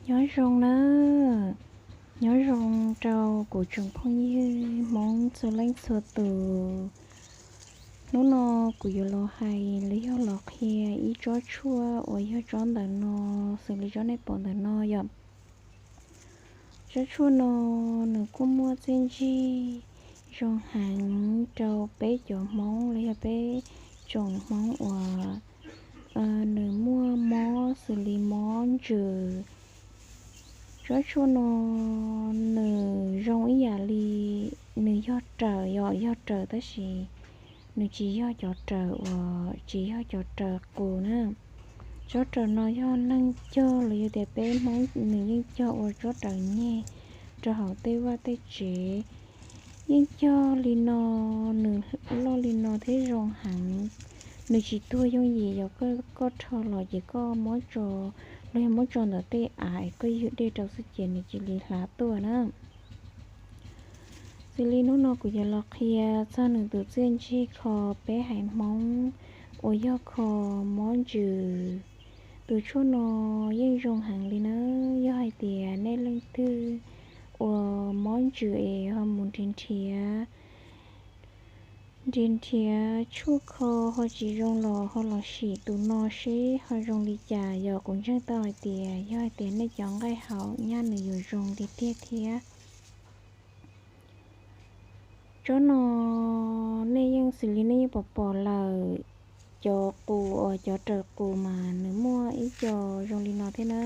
Nyob zoo nawb, nyob zoo rau kuv tsoom phooj ywg Hmoob txhua leej txhua tus. Hnub no kuv yuav los hais los yog los qhia ib tsob tshuaj uas yog tsob ntawm no, xws li tsob nej pom ntawm no yom. Tsob tshuaj no nws kuj muaj txiaj ntsig zoo heev rau peb cov Hmoob los yog peb tsoom Hmoob uas nws muaj mob xws li mob ntsws. Tsob tshuaj no nws zoo ib yam li, nws yog raws, yog, yog raws tab sis nws tsis yog cov raws uas, tsis yog cov raws qus na. Tsob raws no yog neeg cog los yog tias peb Hmoob nws yeej cog ua tsob raws nyeg rau hauv tej vaj tej tsev. Yeej cog li no, nws loj li no thiab zoo heev. Nws tsis tuag yooj yim, yog koj rho los ces koj muab tso, los yog muab tso ntawm tej av es koj ywg dej rau xwb ces nws cia li hlav tuaj na. Xws li hnub no kuv yuav los qhia txog nws tus txiaj ntsig kho peb haiv Hmoob uas yog kho mob ntsws. Tus tshuaj no yeej zoo heev li na. Yog hais tias nej leej twg uas mob ntsws es ho mus nrhiav nrhiav, nrhiav nrhiav tshuaj kho ho tsis zoo los ho los sim tus no seb ho zoo li cas. Yog kuv ntseeg tau hais tias yog hais tias nej cov nqaij haus nyab nws yuav zoo tiag tiag thiab. Tsob no nej yeej xws li nej yeej pom pom lawm, cov qus uas cov raws qus mas nws muaj ib co zoo li no thiab na.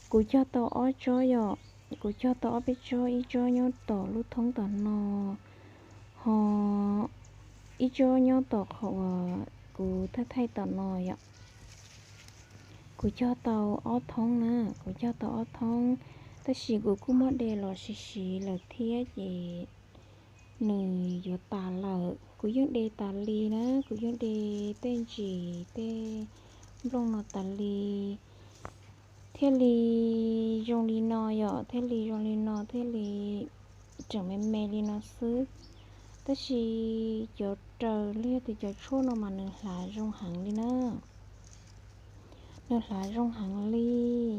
Kuv cog tau ob tsob yom, kuv cog tau ob peb tsob, ib tsob nyob tom lub thoob tom no, ho ib tsob nyob tom qhov uas kuv thaij thaij tom no yom. Kuv cog tau ob thoob na, kuv cog tau ob thoob, tab sis kuv kuj muab de los siv siv lawm thiab ces nws yuav tas lawm. Kuv yeej de tas li na, kuv yeej de tej ntsis tej nplooj no tas li, thiaj li zoo li no yom, thiaj li zoo li no, thiaj li tseem me me li no xwb. Tab sis cov raws los yog tias cov tshuaj no mas nws hlav zoo heev li na. Nws hlav zoo heev li.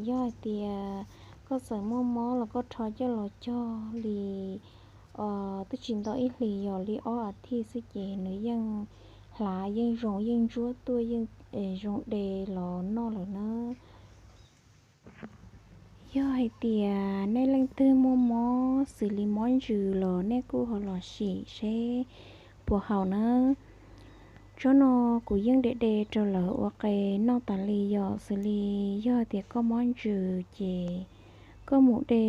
Yog hais tias koj txawm muaj mob los koj rho coj los cog li twb tsis nto ib hlis, yog li ob as thiv xwb ces nws yeej hlav, yeej zoo, yeej ntsuab tuaj, yeej zoo de los noj lawm na. Yog hais tias nej leej twg muaj mob xws li mob ntsws los nej kuj ho los sim seb puas haum na. Tsob no kuv yeej de de rau lawv ua qe noj tas li yom. Xws li yog tias koj mob ntsws ces koj mus de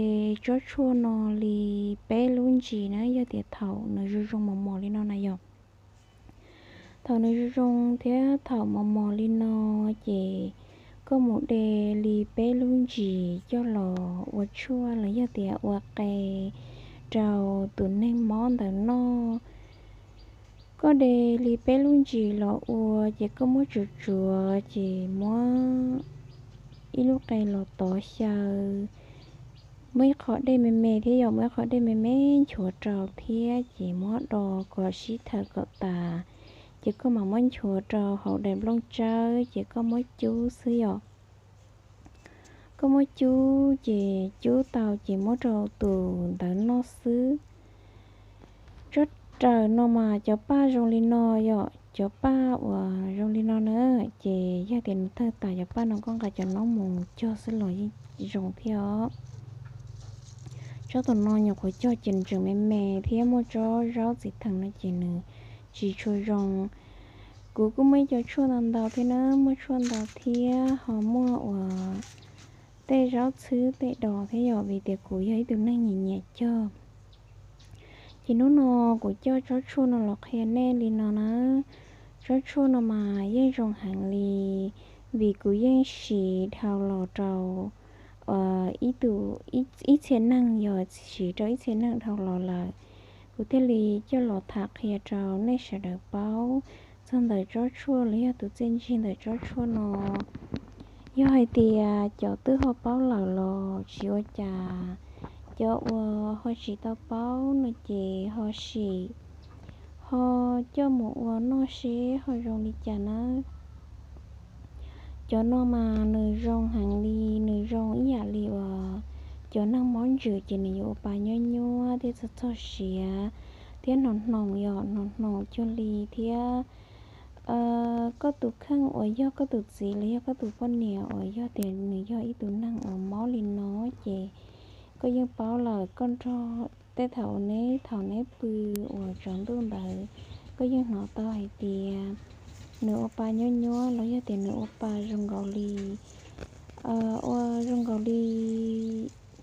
tsob tshuaj no li peb lub ntsis na, yog tias thaum nws zoo zoo mos mos li no na yom. Thaum nws zoo zoo thiab thaum mos mos li no ces koj mus de li peb lub ntsis coj los ua tshuaj los yog tias ua qe rau tus neeg mob ntawd noj. Koj de li peb lub ntsis los ua ces koj muab tsuav tsuav ces muab ib lub qe los tov xyaw, muab ib qho dej me me thiab yom, muab ib qho dej me me nchuav rau thiab ces muab do kom sib thawm kom tas, ces koj mam muab nchuav rau hauv daim nplooj tsawb ces koj muab cub xwb yom. Koj muab cub ces cub tau ces muab rau tus ntawd noj xwb. Tsob raws no mas cov paj zoo li no yom, cov paj uas zoo li no na, ces yog tias nws tawg tas cov paj no koj nqa cov noob mus cog xwb los yeej zoo thiab os. Tsob tom no nyuam qhuav cog ces nws tseem me me thiab muaj tsob zaub txiv theem no ces nws tsis tshua zoo. Kuv kuj muaj ib co tshuaj ntau ntau thiab na, muaj tshuaj ntau thiab ho muaj uas tej zaub txhwb tej dos thiab yom, vim tias kuv yog ib tug neeg nyiam nyiam cog. Ces hnub no kuv coj tsob tshuaj no los qhia nej li no na. Tsob tshuaj no mas yeej zoo heev li, vim kuv yeej siv dhau los rau ib tug, ib txhia neeg, yog siv rau ib txhia neeg dhau los lawm, kuv thiaj li coj los tham qhia rau nej sawv daws paub txog ntawm tsob tshuaj los yog tus txiaj ntsig ntawm tsob tshuaj no. Yog hais tias cov twb ho paub lawm los tsis ua cas, cov uas ho tsis tau paub no ces ho sim, ho coj mus ua noj seb ho zoo li cas na. Cov no mas nws zoo heev li, nws zoo ib yam li uas cov neeg mob ntsws ces nws yuav ua pa nyuab nyuab thiab txog txog siav thiab hnoos hnoos, yog hnoos hnoos cuag li thiab koj tus kheej uas yog koj tus txiv los yog koj tus poj niam uas yog tias nws yog ib tug neeg uas mob li no ces koj yeej paub lawm, koj nrog tej thaum uas neb thaum neb pw uas tsaus ntuj ntawd, koj yeej hnov tau hais tias nws ua pa nyuab nyuab los yog tias nws ua pa zoo nkaus li ua zoo nkaus li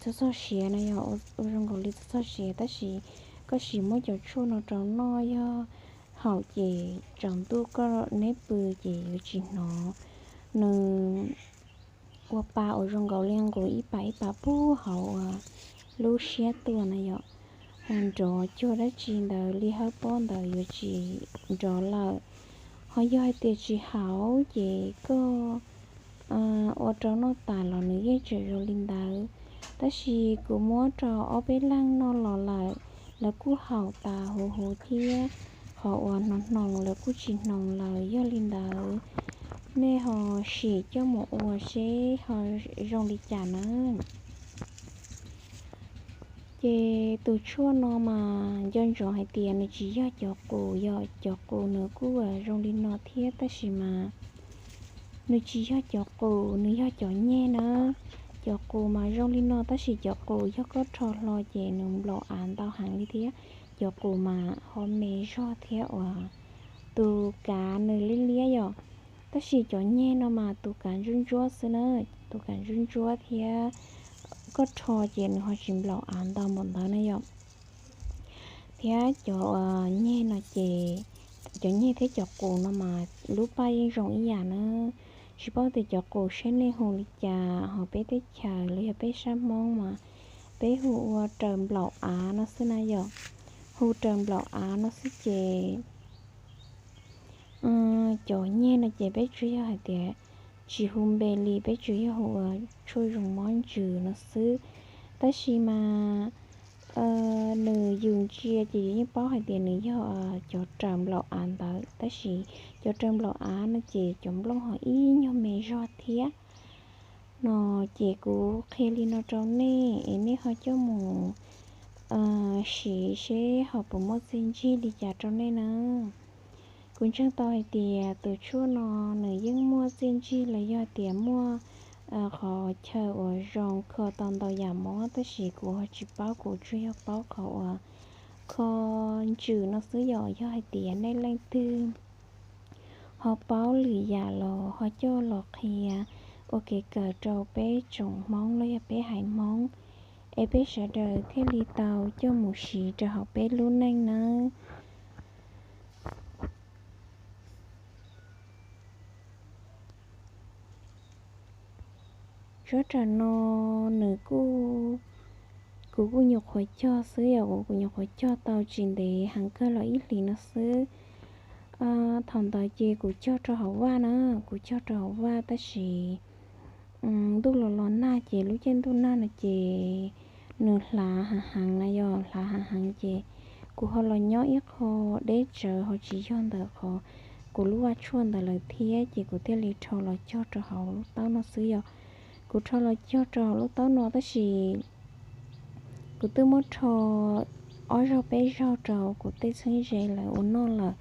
txog txog siav na, yog ua zoo nkaus li txog txog siav, tab sis koj sim muab cov tshuaj no rau noj yog haum ces tsaus ntuj koj neb pw ces yuav tsis hnov nws ua pa uas zoo nkaus li nqus ib pas ib pas pub hauv uas lub siab tuaj na yom, nrov cuag dab tsi ntawd li hawb pob ntawd yuav tsis nrov lawm. Ho yog hais tias tsis haum ces koj ua rau noj tas los nws yeej tseem zoo li ntawd. Tab sis kuv muab rau ob peb leeg noj los lawm, lawv kuj haum tas huv huv thiab, qhov uas hnoos hnoos lawv kuj tsis hnoos lawm. Yog li ntawd, nej ho sim coj mus ua seb ho zoo li cas na. Ces tus tshuaj no mas nco ntsoov hais tias nws tsis yog cov qus, yog cov qus nws kuj zoo li no thiab tab sis mas nws tsis yog cov qus, nws yog cov nyeg na. Cov qus mas zoo li no tab sis cov qus yog koj rho hlo ces nws nplaum av ntau heev li thiab. Cov qus mas ho me zog thiab uas tus kav nws liab liab yom. Tab sis cov nyeg no mas tus kav ntsuab ntsuab xwb na, tus kav ntsuab ntsuab thiab koj rho ces nws ho tsis nplaum av ntau npaum ntawd na yom. Thiab cov nyeg no ces, cov nyeg thiab cov qus no mas lub paj yeej zoo ib yam na. Tsis paub tias cov qus seb nej hu li cas, ho peb teb chaws los yog peb sab Hmoob mas peb hu ua raws nplaum av no xwb na yom. Hu raws nplaum av no xwb ces cov nyeg no ces peb tsuas yog hais tias tsis hu npe li, peb tsuas yog hu ua tshuaj zoo mob ntsws no xwb. Tab sis mas nws yus ntsia ces yus yeej paub hais tias nws yog cov raws nplaum av ntawd, tab sis cov raws nplaum av no ces cov nplooj ho ib nyuag me zog thiab. No ces kuv qhia li no rau nej es nej ho coj mus siv seb ho puas muaj txiaj ntsig li cas rau nej na. Kuv ntseeg tau hais tias tus tshuaj no nws yeej muaj txiaj ntsig los yog tias muaj qhov chaw uas zoo kho tau ntau yam mob, tab sis kuv ho tsis paub, kuv tsuas yog paub qhov uas kho ntsws no xwb yom. Yog hais tias nej leej twg ho paub lwm yam los ho coj los qhia ua kev kawm rau peb tsoom Hmoob los yog peb haiv Hmoob, es peb sawv daws thiaj li tau coj mus siv rau hauv peb lub neej nawb. Suav raws no nws kuj, kuv kuj nyuam qhuav cog xwb yom, kuv kuv nyuam qhuav cog tau tsis ntev heev kawg los ib hlis no xwb. Thaum ntawd ces kuv cog rau hauv vaj na, kuv cog rau hauv vaj tab sis ntuj los los nag ces lub caij ntuj nag no ces nws hlav heev heev na yom, hlav heev heev ces kuv ho los nyob ib qho deb tsawv ho tsis yog ntawm qhov kuv lub vaj tshuaj ntawd lawm thiab ces kuv thiaj li rho los cog rau hauv lub taub no xwb yom. Kuv rho los cog rau hauv lub taub no tab sis kuv twb muab rho ob zaug peb zaug rau kuv tej txheeb ze lawv ua noj lawm.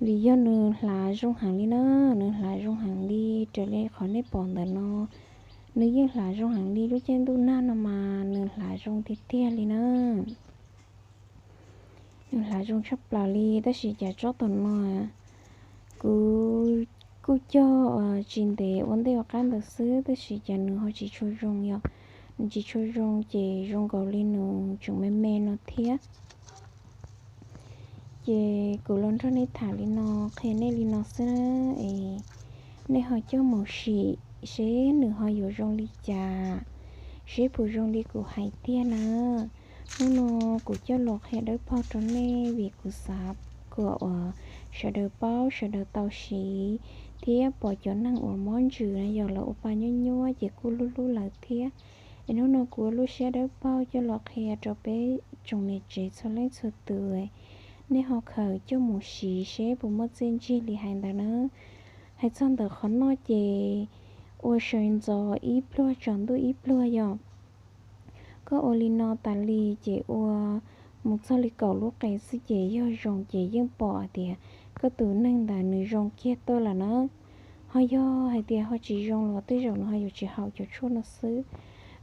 Vim yog nws hlav zoo heev li na, nws hlav zoo heev li raws li qhov nej pom ntawm no. Nws yeej hlav zoo heev li, lub caij ntuj nag no mas nws hlav zoo tiag tiag li na. Nws hlav zoo tshaj plaws li, tab sis cas tsob tom no kuv kuj cog tsis ntev ua ntej ua qab ntawd xwb, tab sis cas nws ho tsis tshua zoo yom. Nws tsis tshua zoo ces zoo nkaus li nws tseem me me no thiab. Ces kuv los nrog nej tham li no, qhia nej li no xwb na, es nej ho coj mus sim seb nws ho yuav zoo li cas, seb puas zoo li kuv hais tiag na. Hnub no kuv coj los qhia dawb paug rau nej vim kuv xav kom uas sawv daws paub sawv daws tau siv, thiab pom cov neeg uas mob ntsws na yog lawv ua pa nyuab nyuab ces kuj hlub hlub lawv thiab. Es hnub no kuv ua lub siab dawb paug coj los qhia rau peb tsoom niam tsev txhua leej txhua tus, nej ho khaws coj mus siv seb puas muaj txiaj ntsig li hais ntawd na. Hais txog ntawm qhov noj ces ua sawv ntxov ib pluag tsaus ntuj ib pluag yom. Koj ua li no tas li ces ua mus txog li kaum lub qe xwb ces yog zoo ces yeej pom hais tias koj tus neeg ntawd nws zoo kiag tuaj lawm na. Ho yog hais tias ho tsis zoo los tej zaum nws ho yuav tsis haum cov tshuaj no xwb.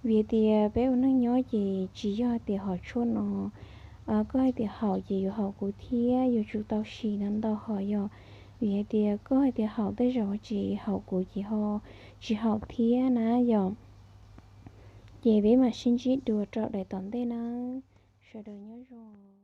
Vim hais tias peb ua neej nyob ces tsis yog hais tias hom tshuaj no koj hais tias haum ces yuav haum kuv thiab, yuav tsum tau sim no ntau hom yom. Vim hais tias koj hais tias haum tej zaum tsis haum kuv ces ho tsis haum thiab na yom. Ces peb mam sib ntsib dua rau daim tom ntej na. Sawv daws nyob zoo.